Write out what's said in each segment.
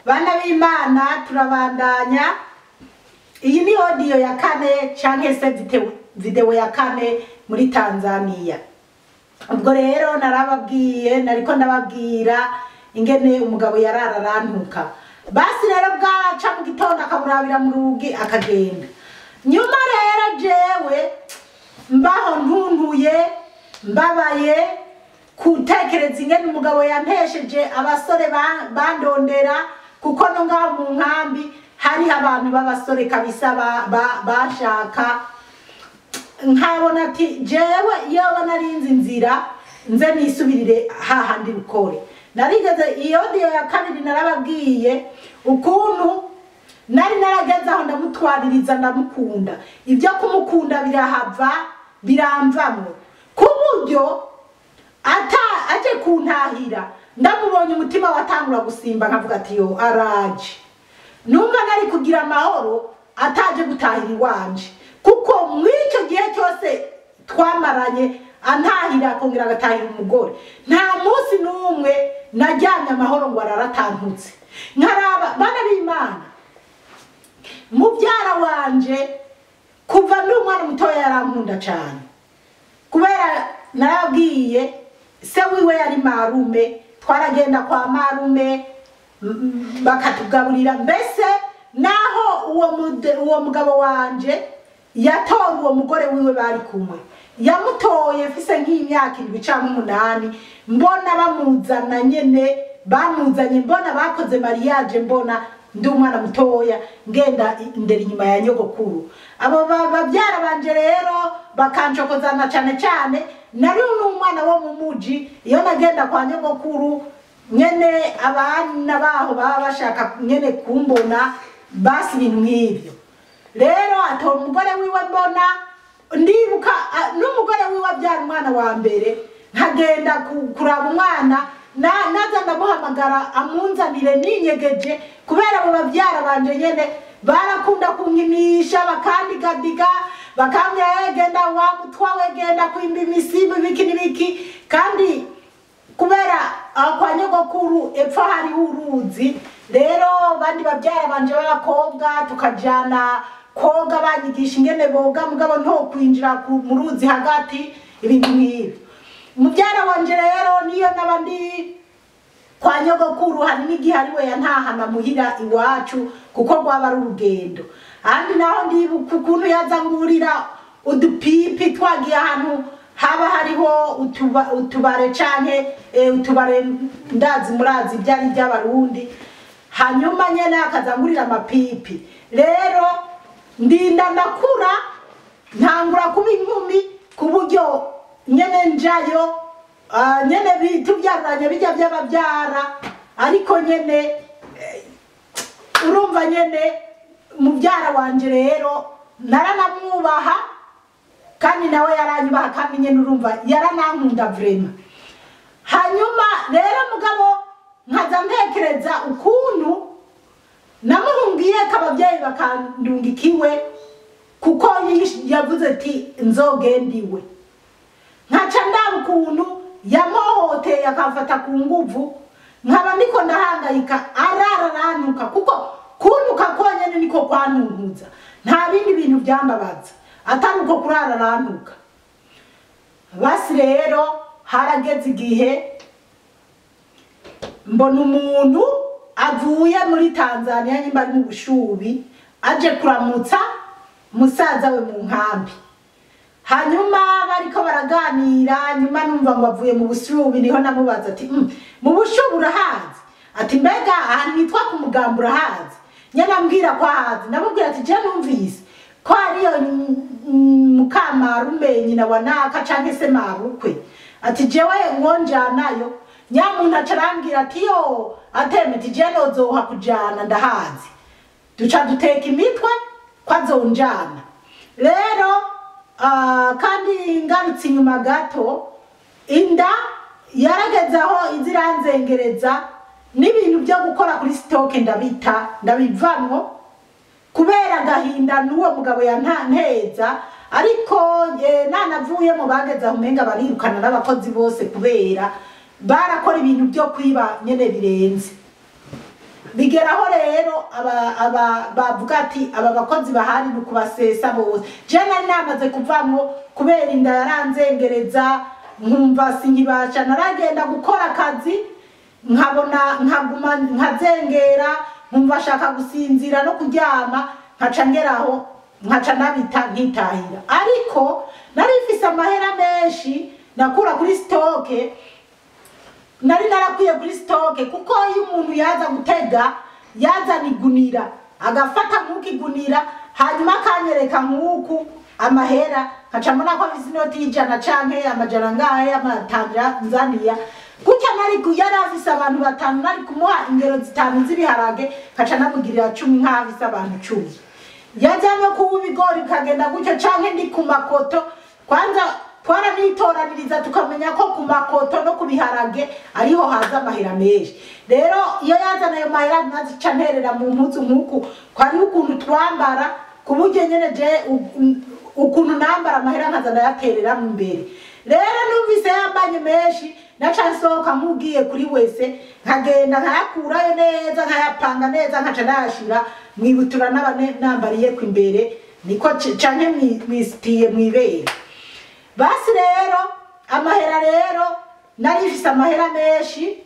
Bana b'Imana, turabandanya. Iyi ni audio ya kane canke se video ya kane muri Tanzania. Ubwo rero narababwiye, nariko ndababwira ingene umugabo yarara arantuka. Basi rero bwaca mu gitondo akaburabira mu rugi akagenda. Nyuma rero jewe mbaho ntuntuye, mbabaye kutekereza ingene umugabo yantesheje abasore bandondera, kuko no ngaho mu nkambi hari abantu b'abasore kabisa bashaka. Nkabona ati jewe iyo narinzi inzira nze nisubirire hahandi rukore. Narigeze iyo ndiyo ya kabiri narababwiye ukuntu nari narageze aho ndamutwaririza ndamukunda. Ibyo kumukunda birahava biramvamwo, ku buryo ata aje kuntahira ndamubonye umutima watangura gusimba, nkavuga ati yo araje. Numva nari kugira amahoro ataje gutahira iwanje, kuko mw'icyo gihe cyose twamaranye antahira akongera agatahira umugore, nta munsi n'umwe najyanye amahoro ngo araratantutse. Nkaraba bana b'Imana, mubyara wanje kuva ndi umwana mutoya yarankunda cyane, kubera narabwiye se wiwe yari marume, twaragenda kwa marume bakatugaburira. Mbese naho uwo mugabo wanje yatora uwo mugore wiwe bari kumwe, yamutoye mfise nk'imyaka 7 canke 8, mbona bamuzana nyene, bamuzanye mbona bakoze mariage, mbona ndi umwana mutoya ngenda ndera inyuma ya nyogokuru. Abo babyara banje rero bakancokozana cyane cyane. Nari n'umwana wo mu muji, iyo nagenda kwa nyogokuru nyene abana baho baba bashaka nyene kumbona, basi ibintu nk'ibyo. Rero atora umugore wiwe, mbona ndibuka n'umugore wiwe abyara umwana wa mbere, nkagenda kuraba umwana, naza ndamuhamagara amunzanire ninyegeje, kubera abo babyara banje nyene barakunda kunkinisha, bakandigadiga, bakambwira genda wa mutwa we, genda kwimba imisimbo ibiki n'ibiki. Kandi kubera kwa nyogokuru epfo hariho uruzi, rero bandi babyara banje b'abakobwa tukajana koga, banyigisha ingene boga, mugabo nto kwinjira mu ruzi hagati, ibintu nk'ibyo. Mubyara wanje rero niyo n'abandi kwa nyogokuru hari n'igihe ari we yantahana muhira iwacu, kuko rwaba ari urugendo. Ahandi naho ndibuka ukuntu yaza ngurira udupipi, twagiye ahantu haba hariho utubare canke utubare ndazi murazi byari by'abarundi, hanyuma nyene akaza ngurira amapipi. Rero ndinda ndakura ntangura kuba inkumi, ku buryo nyene njayo nyene tubyaranye bijya by'ababyara, ariko nyene urumva nyene mubyara wanje rero naranamwubaha, kandi nawe yaranyubaha, kandi nyene urumva yaranankunda vraiment. Hanyuma rero mugabo nkaza ntekereza ukuntu namuhungiye ababyeyi bakandungikiwe, kuko yavuze ati nzogendiwe. Nkaca ndaba ukuntu yamuhoteye akamfata ku nguvu, nkaba ndiko ndahangayika arara arantuka, kuko kuntuka konyene niko kwantuntuza, nta bindi bintu byambabaza atari uko kurara arantuka. Basi rero harageze igihe mbona umuntu avuye muri Tanzania nyimba ari mu Bushubi, aje kuramutsa musaza we mu nkambi. Hanyuma bariko baraganira, nyuma numva ngo avuye mu Bushubi, niho namubaza ati mu Bushubi urahazi? Ati mbega ahantu hitwa ku Mugamba urahazi? Nyene ambwira ko ahazi. Ndamubwira ati je numvise ko hariyo mukamarume nyina wa naka canke se mabukwe. Ati jewe ngonjanayo. Nyamuntu aca arambwira ati yo ateme, ati je nozoha kujana ndahazi. Duca duteka imitwe ko azonjana. Rero kandi ngarutse inyuma gato, inda yarageze aho iziranzengereza, n'ibintu byo gukora kuri stock ndabita ndabivamwo, kubera agahinda n'uwo mugabo yantanteza. Ariko nanavuyemo bageze aho umenga barirukana n'abakozi bose, kubera barakora ibintu byo kwiba nyene birenze. Bigeraho rero aba bavuga ati aba bakozi bahari ni ukubasesa bose. Je nari namaze kuvamwo kubera inda yaranzengereza, nkumva sinkibasha. Naragenda gukora akazi nkabona nkaguma nkazengera, nkumva ashaka gusinzira no kuryama, nkaca ngeraho nkaca nabita nkitahira. Ariko nari mfise amahera menshi nakura kuri stoke, nari narakwiye kuri stoke, kuko iyo umuntu yaza gutega yazana igunira agafata nk'uko igunira, hanyuma akanyereka nk'uku amahera, nkaca mbona ko afise inoti y'ijana canke amajana ngahe y'amatanzaniya gutya. Nari yari afise abantu batanu, nari kumuha ingero 5 z'ibiharage, nkaca namugirira 10 nk'aho afise abantu 10. Yaza no kuba ibigori bikagenda gutyo, canke ndi ku makoto. Kwanza twaranitoraniriza tukamenya ko ku makoto no ku biharage ariho haza amahera menshi. Rero iyo yazana ayo mahera nazica nterera mu mpuzu nk'uku, kwari ukuntu twambara ku buryo nyene je ukuntu nambara amahera nkaza ndayaterera mu mbere. Rero numvise yambanye menshi, naca nsohoka nk'ugiye kuri wese, nkagenda nkayakurayo neza, nkayapanga neza, nkaca ndayashira mwibutura nambariye ku imbere, niko canke mwisitiye mwibere. Basi rero amahera rero nari mfise amahera menshi,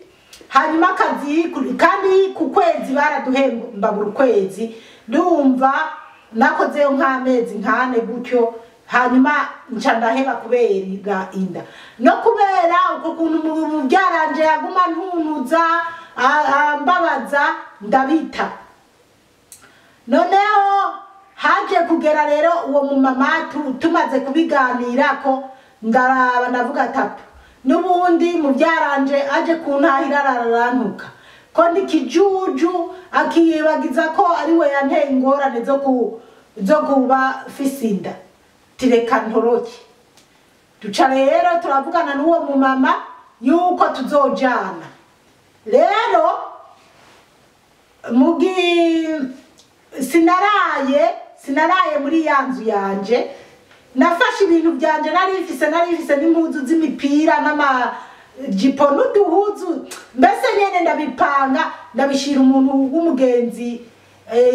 hanyuma akazi kandi ku kwezi baraduhemba buri kwezi, ndumva nakozeyo nk'amezi nkane gutyo, hanyuma nca ndaheba kubera inda no kubera uko kuntu mubyaranje yaguma ntunuza ambabaza ndabita. Noneho haje kugera rero uwo mumama tumaze kubiganirako, ndaraba ndavuga tatu n'ubundi mubyaranje aje kuntahira ararantuka ko ndi kijuju, akiyibagiza ko ari we yanteye ingorane zo kuba fisinda, tireka ntoroke. Duca rero turavugana n'uwo mumama yuko tuzojana. Rero mugi sinaraye muri ya nzu yanje, nafashe ibintu byanje nari mfise n'impuzu z'imipira n'amajipo n'uduhuzu, mbese nyene ndabipanga ndabishira umuntu w'umugenzi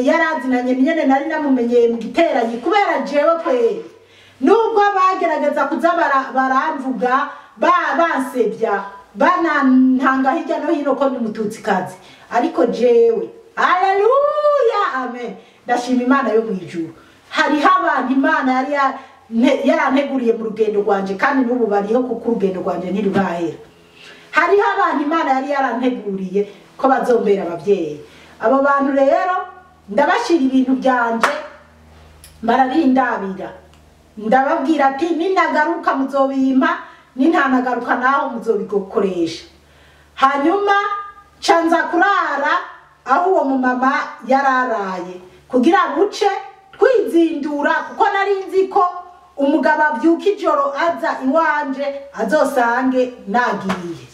yarazinanye nyene nari namumenyeye mu giteranyi, kubera jewe kweri nubwo bagerageza kuza baramvuga bansebya banantanga hirya no hino ko ndi umututsikazi, ariko jewe haleluya amen, ndashima Imana yo mwijuru. Hariho abantu Imana yari yaranteguriye mu rugendo rwanje, kandi n'ubu bariho kuko urugendo rwanje ntirurahera. Hariho abantu Imana yari yaranteguriye ko bazombera abavyeyi. Abo bantu rero ndabashira ibintu byanje barabindabira, ndababwira ati ninagaruka muzobimpa, nintanagaruka naho muzobikoresha. Hanyuma canza kurara aho uwo mumama yararaye kugira buce twizindura, kuko nari nzi ko umugabo avyuka ijoro aza iwanje azosange nagiye.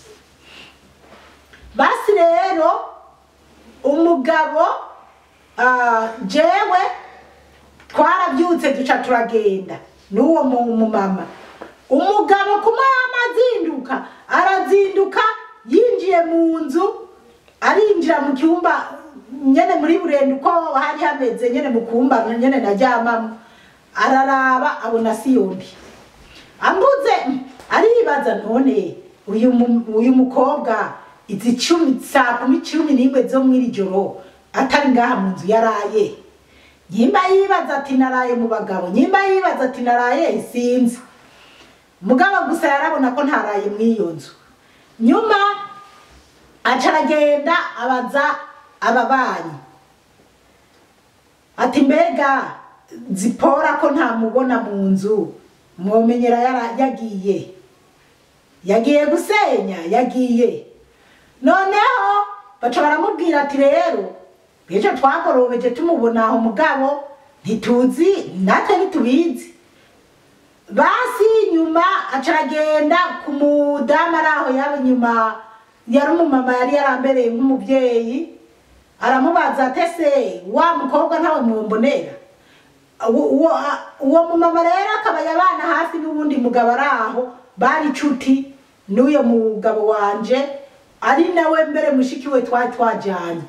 Basi rero umugabo jewe twarabyutse duca turagenda n'uwo mumama. Umugabo kumwe amazinduka arazinduka yinjiye mu nzu, arinjira mu cyumba nyene muri burende uko hari hameze nyene mu kumba nyene naryamamo, araraba abona siyombi ambuze, aribaza none uyu mukobwa izi 10 saa 10:11 zo mwiri joro atari ngaha mu nzu yaraye. Nyimba yibaza ati naraye mu bagabo, nyimba yibaza ati naraye sinzi, mugabo gusa yarabona ko ntaraye mw'iyo nzu. Nyuma acaragenda abaza ababanyi ati mbega Zipora ko ntamubona mu nzu, mwomenyera yagiye gusenya yagiye. Noneho baca baramubwira ati rero ejo twagorobeje tumubona aho mugabo ntituzi natwe ntitubizi. Basi nyuma acaragenda ku mudamu ari aho yaba nyuma yari umumama yari yarambereye nk'umuvyeyi, aramubaza ati ese wa mukobwa ntawe mumbonera? Uwo mumama rero akaba yabana hafi n'uwundi mugabo ari aho bari inshuti n'uyo mugabo wanje, ari nawe mbere mushiki we twari twajanye.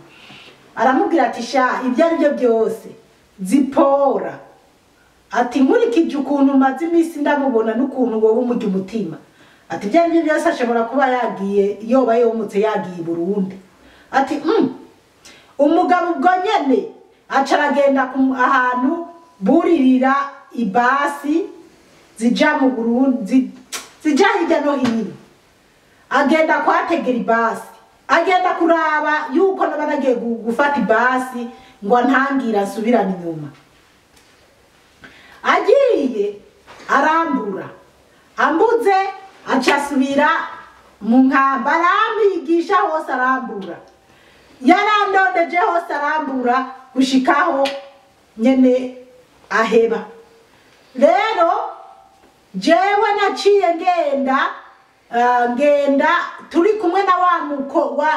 Aramubwira ati sha ibyo ari byo byose Zipora, ati nkurikije ukuntu maze iminsi ndamubona n'ukuntu wowe umujya umutima, ati ibyo ari byo byose ashobora kuba yagiye, yoba yomutse yagiye i Burundi. Ati umugabo ubwo nyene aca aragenda ahantu buririra ibasi zija mu Burundi, zija hirya no hino, agenda kwategera ibasi, agenda kuraba yuko naba nagiye gufata ibasi ngo antangira asubirane inyuma. Agiye arambura, ambuze aca asubira mu nkamba, arampigisha hose arambura, yarandondeje hose arambura, gushikaho nyene aheba. Rero jewe naciye ngenda, ngenda turi kumwe na wa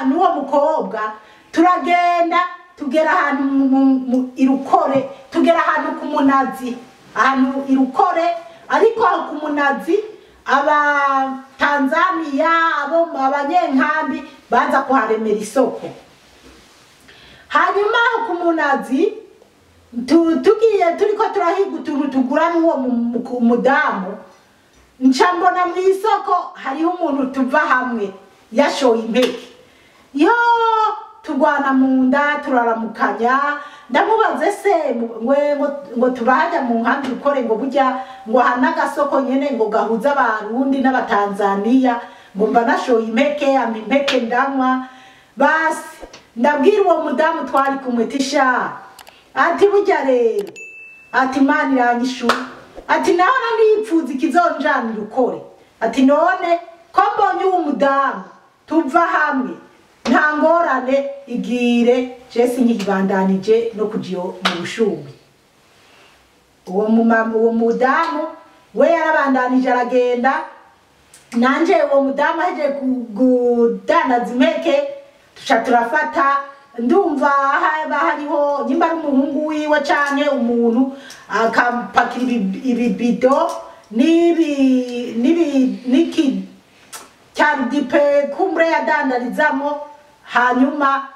n'uwo mukobwa, turagenda tugera ahantu irukore, tugera ahantu ku Munazi, ahantu irukore, ariko aho ku Munazi aba Tanzania abo abanyenkambi baza kuharemera isoko. Hanyuma aho ku Munazi tugiye turiko turahiga utuntu tugura n'uwo mudamu, nca mbona mu isoko hariho umuntu tuva hamwe yashoye impeke, yo tugwana mu nda turaramukanya. Ndamubaze se ngo tubajya mu nkambi ukore ngo burya ngo aha n'agasoko nyene ngo gahuza abarundi n'abatanzania, ngo mba nashoye impeke, ampa impeke ndanywa. Basi ndabwira uwo mudamu twari kumwe tisha, ati burya rero, ati Imana iranyishura, ati nahora nipfuza ikizonjanira ukore, ati none ko mbonye uwo mudamu tuva hamwe nta ngorane, igire jesi nkibandanije no kuja mu Bushubi. Uwo mudamu we yarabandanije aragenda, nanje uwo mudamu ahejeje kudandaza impeke tuca turafata. Ndumva haba hariho nyimba ari umuhungu wiwe canke umuntu akapakira ibibido niki cya dipe kumbre yadandarizamo, hanyuma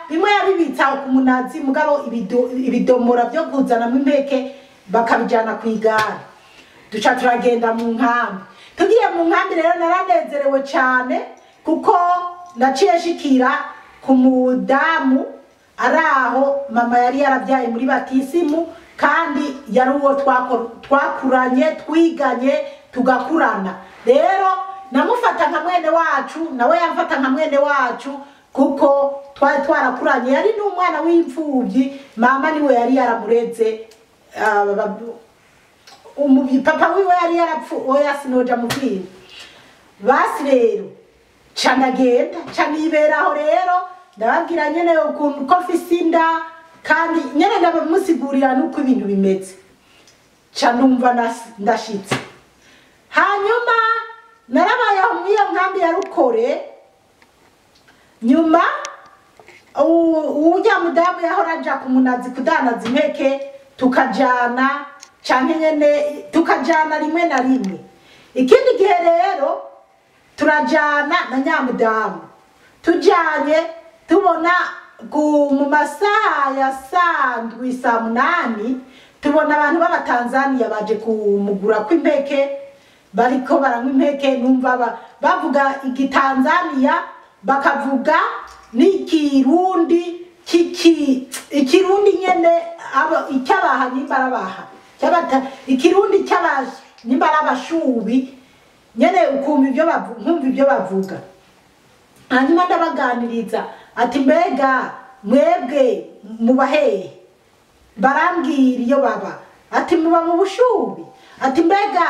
bimwe yabibitsa ku Munazi, mugabo ibidomora byo kuzanamo impeke bakabijana ku igare. Duca turagenda mu nkambi. Tugiye mu nkambi rero naranezerewe cyane, kuko naciye nshikira ku mudamu araho mama yari yarabyaye muri batisimu, kandi yari uwo twakuranye, twiganye, tugakurana. Rero namufata nka mwene wacu, nawe yamfata nka mwene wacu, kuko twari twarakuranye. Yari n'umwana w'imfubyi, mama niwe yari yaramureze, papa wiwe yari yarapfu, oya sinoja mubwira. Basi rero ca ndagenda, ca niberaho rero, ndababwira nyene ukuntu ko mfise inda, kandi nyene ndabamusigurira nuko ibintu bimeze. Ca numva ndashitse. Hanyuma narabaye aho muri iyo nkambi ya Rukore. Nyuma urya mudamu yahora aja ku Munazi kudandaza impeke, tukajana canke nyene tukajana rimwe na rimwe. Ikindi gihe rero turajana na nyamudamu, tujanye tubona mu masaha ya saa ndwi saa munani, tubona abantu b'abatanzania baje kumugura kw'impeke, bariko baranywa impeke. Numva bavuga igitanzania, bakavuga n'ikirundi kiki, ikirundi nyene icyabaha nimba arabaha, ikirundi cy'abaha nimba arabashubi nyene, ukumva ibyo nkumva ibyo bavuga. Hanyuma ndabaganiriza ati mbega mwebwe muba hehe? Barambwira iyo baba, ati muba mu Bushubi. Ati mbega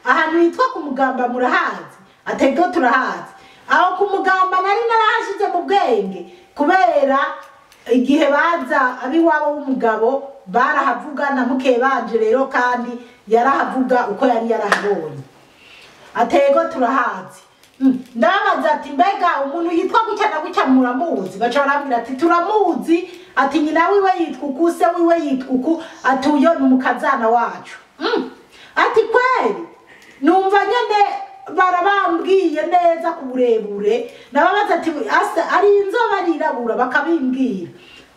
ahantu hitwa ku Mugamba murahazi? Ati ego turahazi. Aho ku Mugamba nari narahashize mu bwenge, kubera igihe baza abiwabo w'umugabo barahavuga na muke banje rero, kandi yarahavuga uko yari yarahabonye. Ati ego turahazi. Ndababaza ati mbega umuntu yitwa gutya na gutya muramuzi? Baca barambwira ati turamuzi, ati nyina wiwe yitwa uku, se wiwe yitwa uku, ati uyo ni umukazana wacu. Ati kweli? Numva nyene barabambwiye neza ku burebure. Nababaza ati asa ari inzobe arirabura, bakabimbwira.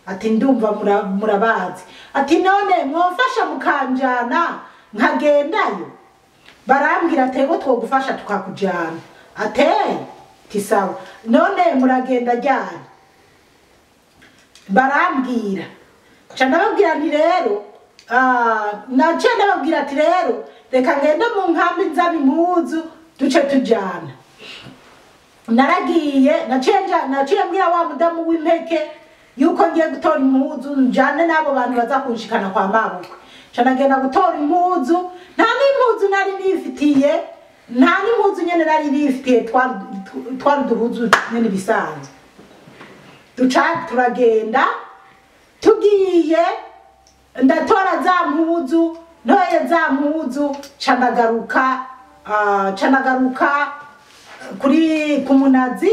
Ati ndumva murabazi. Ati none mwofasha mukanjana nkagendayo? Barambwira ati ego twogufasha tukakujana. Ate tisawa, none muragenda ryari? Barambwira, nca ndababwira nti rero, naciye ndababwira ati rero reka ngende mu nkambi nzana impuzu duce tujana. Naragiye, naciye mbwira wa mudamu w'impeke yuko ngiye gutora impuzu njane n'abo bantu baza kunshikana kwa mabukwe. Nca ndagenda gutora impuzu, nta n'impuzu nari nifitiye, nta n'impuzu nyene nari nifitiye, twari uduhuzu nyene bisanzwe. Duca turagenda, tugiye ndatora za mpuzu, ntoye za mpuzu nca ndagaruka, nca ndagaruka kuri ku Munazi.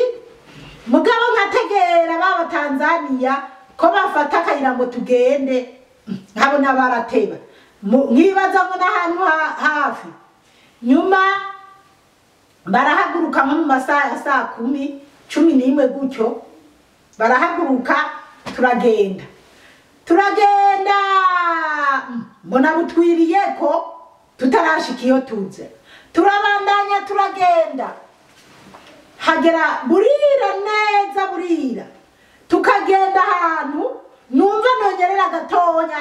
Mugabo nkategera baba Tanzania ko bafata akayira ngo tugende, nkabona barateba, nkibaza ngo n'ahantu hafi. Nyuma barahaguruka nko mu masaha ya saa 10, 11 gutyo, barahaguruka turagenda. Turagenda mbona butwiriye ko tutarashika iyo tuze. Turabandanya turagenda, hagera burira neza burira, tukagenda ahantu numva nongerera gatonya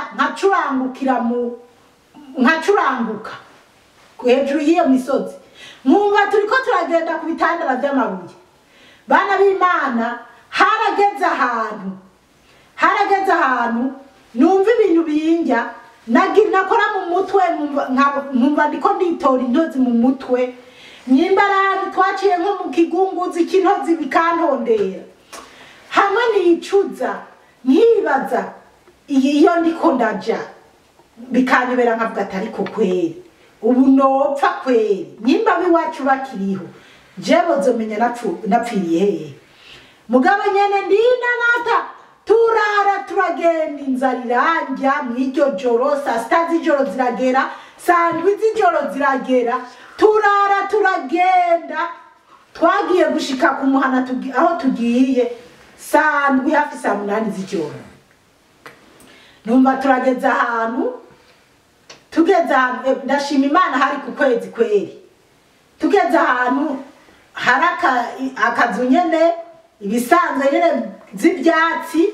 nkacuranguka hejuru y'iyo misozi, nkumva turiko turagenda ku bitandara vy'amabuye. Bana b'Imana, harageze ahantu numva ibintu binjya, nakora mu mutwe nkumva ndiko nditora intozi mu mutwe. Nyimbarani twaciye nko mu kigunguzi cy'intozi bikantondera, hamwe nicuza nkibaza iyo ndiko ndaja, bikanyobera nkavuga ati ariko kweri ubu nopfa kweri, nyimba biwacu bakiriho jewe bozomenya napfiriye hehe. Mugabo nyene ndinanata, turara turagenda, inzara irandya mw'iryo joro, saa 6 z'ijoro ziragera, saa 7 z'ijoro ziragera, turara turagenda. Twagiye gushika ku muhana aho tugiye saa 7 hafi saa 8 z'ijoro. Numva turageze ahantu, tugeze ahantu, ndashima Imana hari ku kwezi kweri. Tugeze ahantu hari akazu nyene ibisanzwe nyene z'ibyatsi,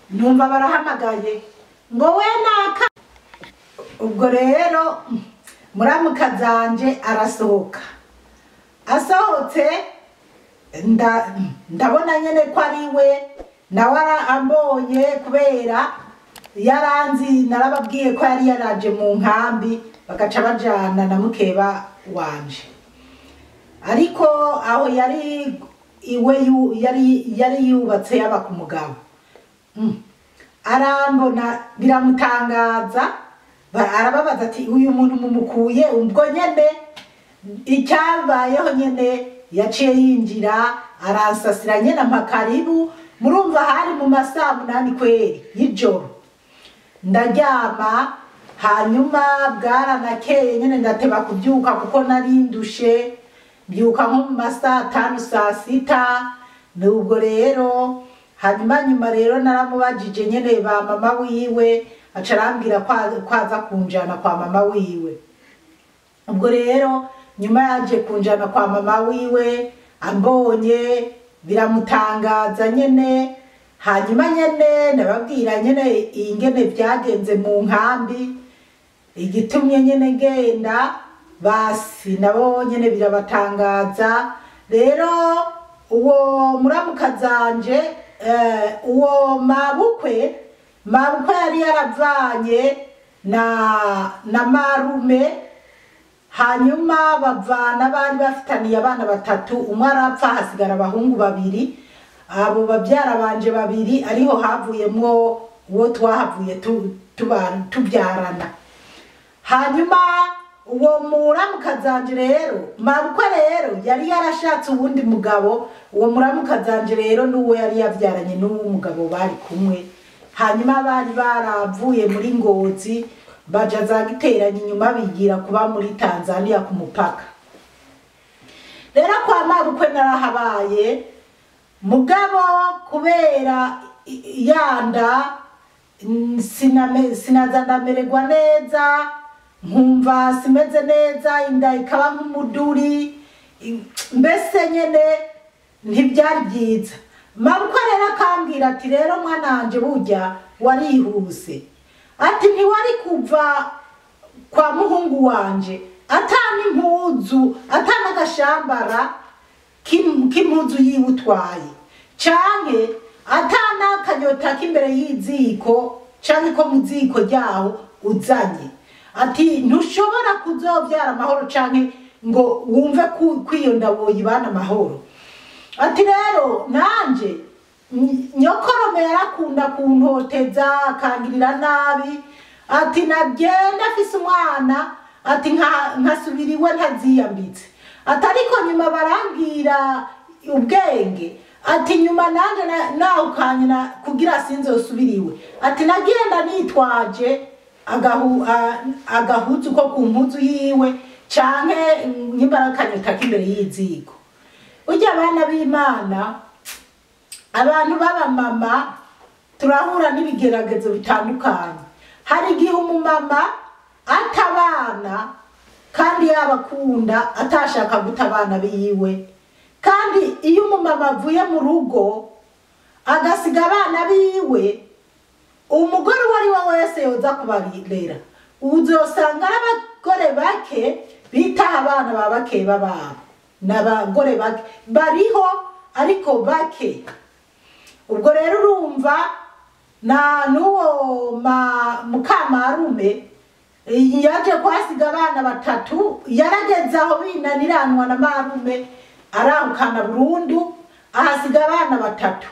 numva barahamagaye ngo we naka. Ubwo rero muramukazanje arasohoka, asohotse ndabona nyene ko ari we, nawe ambonye kubera yaranzi, narababwiye ko yari yaraje mu nkambi bagaca bajana na mukeba wanje. Ariko aho yari iwe yari yubatse yaba ku mugabo. Arambona biramutangaza, arababaza ati uyu muntu mumukuye? Ubwo nyene icyabayeho nyene yaciye yinjira aransasira nyene amakaribu. Murumva hari mu masaa 8 kweri y'ijoro. Ndaryama, hanyuma bwaranakeye nyene ndateba kubyuka kuko nari ndushe, mbyuka nko mu masaa 5 saa 6. Nubwo rero hanyuma nyuma rero naramubajije nyene ba mama wiwe, aca arambwira ko aza kunjana kwa mama wiwe. Ubwo rero nyuma yaje kunjana kwa mama wiwe, ambonye biramutangaza nyene. Hanyuma nyene ndababwira nyene ingene byagenze mu nkambi, igitumye nyene ngenda, basi nabo nyene birabatangaza. Rero uwo muramukazanje, uwo mabukwe yari yaravanye na marume, hanyuma bavana bari bafitaniye abana 3, umwe arapfa hasigara abahungu 2. Abo babyara banje 2 ariho havuyemwo uwo twahavuye tubyarana. Hanyuma uwo muramukazanje rero, mabukwe rero yari yarashatse uwundi mugabo. Uwo muramukazanje rero n'uwo yari yabyaranye n'uwo mugabo bari kumwe. Hanyuma bari baravuye muri Ngozi baja za Giteranye, inyuma bigira kuba muri Tanzania ku mupaka. Rero kwa mabukwe narahabaye, mugabo kubera yanda sinaza ndamererwa neza, nkumva simeze neza, inda ikaba nk'umuduri, mbese nyene ntibyari byiza. Mabukwe rero akambwira ati rero mwana wanje burya warihuse, ati ntiwari kuva kwa muhungu wanje atana impuzu atana agashambara k'impuzu yiwe utwaye, canke atana akanyota k'imbere y'iziko canke ko mu ziko ryaho uzanye, ati ntushobora kuzovyara amahoro canke ngo wumve kw'iyo nda woyibana amahoro. Ati rero nanje nyokorome yarakunda kuntoteza akangirira nabi, ati nagenda afise umwana, ati nkasubira iwe ntaziyambitse, ati ariko nyuma barambwira ubwenge, ati nyuma nanje nahukanye kugira sinzosubira iwe, ati nagenda nitwaje agahuzu ko ku mpuzu yiwe canke nyimbarakanyota k'imbere y'iziko. Urya abana b'Imana, abantu b'abamama turahura n'ibigeragezo bitandukanye. Hari igihe umumama atabana kandi yabakunda atashaka gutabana biwe, kandi iyo umumama avuye mu rugo agasiga abana biwe, umugore uwo ari we wese yoza kubarera, uzosanga ari abagore bake bitaha abana ba bakeba babo, n'abagore bake bariho ariko bake. Ubwo rero urumva na n'uwo mukamarume yaje kwasiga abana batatu, yarageze aho binaniranwa na marume arahukana burundu, ahasiga abana batatu.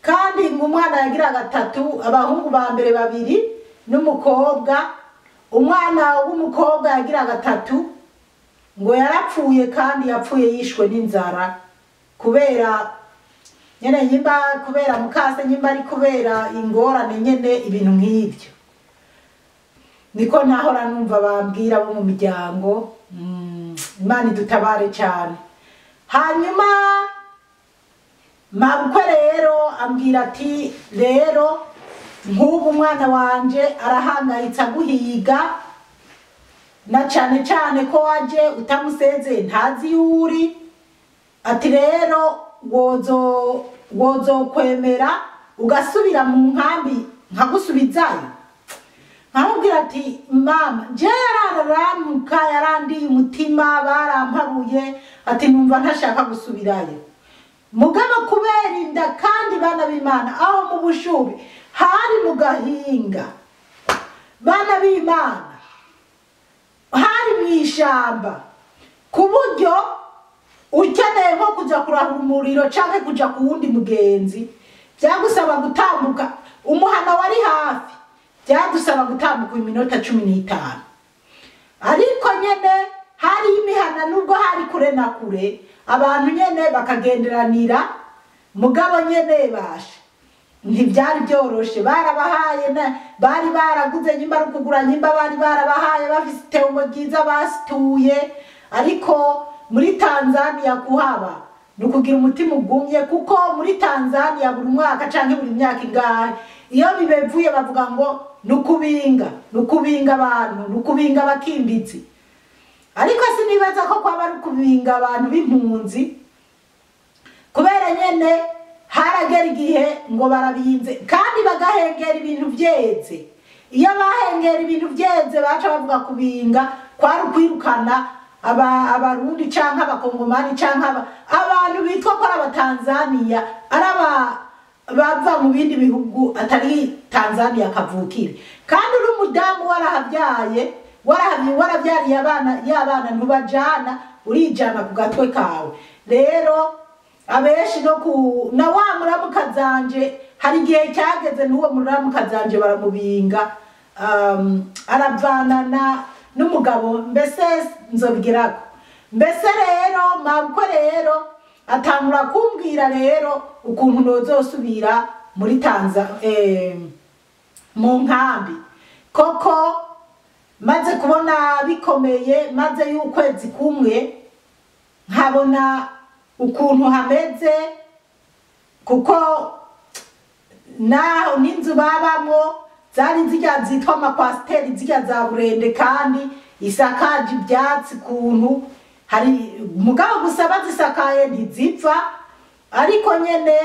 Kandi ngo umwana yagira gatatu, abahungu ba mbere babiri n'umukobwa, umwana w'umukobwa yagira gatatu ngo yarapfuye, kandi yapfuye yishwe n'inzara kubera nyene nyimba, kubera mukase nyimba ari kubera ingorane nyene ibintu nk'ibyo. Niko nahora numva bambwira bo mu miryango. Imana idutabare cyane. Hanyuma mabukwe rero ambwira ati rero nk'ubu umwana wanje arahangayitse aguhiga, na cane cane ko waje utamusezeye ntazi yuri, ati rero wozo kwemera ugasubira mu nkambi nkagusubizayo. Nkamubwira ati mama je yararamuka yarandiye umutima barampabuye, ati numva ntashaka gusubirayo. Mugabo kubera inda, kandi bana b'Imana aho mu Bushubi hari mu gahinga, bana b'Imana hari mu ishamba, ku buryo ukeneye nko kuja kurahura umuriro canke kuja ku wundi mugenzi byagusaba gutambuka umuhana wari hafi, byagusaba gutambuka iminota 15. Ariko nyene hari imihana nubwo hari kure na kure, abantu nyene bakagenderanira, mugabo nyene basha ntibyari byoroshe. Barabahaye bari baraguze nyimba ari kugura nyimba, bari barabahaye bafite itongo ryiza basituye, ariko muri Tanzania kuhaba ni ukugira umutima ugumye, kuko muri Tanzania buri mwaka canke buri myaka ingahe iyo bibevuye bavuga ngo nukubinga, nukubinga abantu, nukubinga abakimbitsi. Ariko sinibaza ko kwaba ari ukubinga abantu b'impunzi, kubera nyene haragera igihe ngo barabinze kandi bagahengera ibintu vyeze. Iyo bahengera ibintu vyeze baca bavuga kubinga kwari ukwirukana abarundi canke abakongomani canke abantu bitwa ko ari abatanzania, ari bava mu bindi bihugu atari Tanzania kavukire. Kandi uri umudamu warahavyaye, waravyariye abana, y'abana ntubajana, urijana ku gatwe kawe. Rero abenshi no ku na wa muramukazanje, hari igihe cyageze n'uwo muramukazanje baramubinga, aravanana n'umugabo, mbese nzobigirako. Mbese rero mabukwe rero atangura kumbwira rero ukuntu nozosubira muri mu nkambi. Koko maze kubona bikomeye, maze y'ukwezi kumwe nkabona ukuntu hameze, kuko Naho n'inzu babamwo zari zirya zitwa amakwasiteri, zirya za burende, kandi isakaje ibyatsi kuntu hari mugabo gusa bazisakaye ntizipfa. Ariko nyene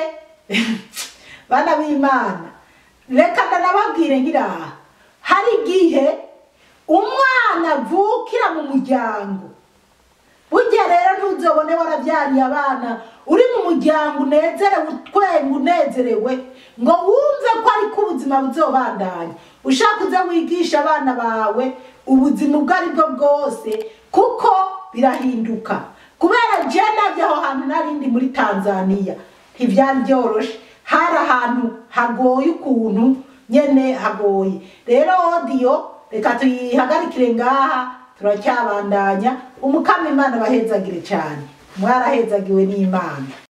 bana b'Imana, reka ndanababwire nkiraha, hari igihe umwana avukira mu muryango. Burya rero ntuzobone warabyariye abana uri mu muryango unezerewe, utwenga unezerewe, ngo wumve ko ariko ubuzima buzobandanya. Ushaka uze wigisha abana bawe ubuzima ubwo ari bwo bwose, kuko birahinduka. Kubera je navyo aho hantu narindi muri Tanzania ntivyari byoroshe, hari ahantu hagoye ukuntu nyene hagoye. Rero audio reka tuyihagarikire ngaha, turacyabandanya. Umukama Imana abahezagire cyane, mwarahezagiwe n'Imana.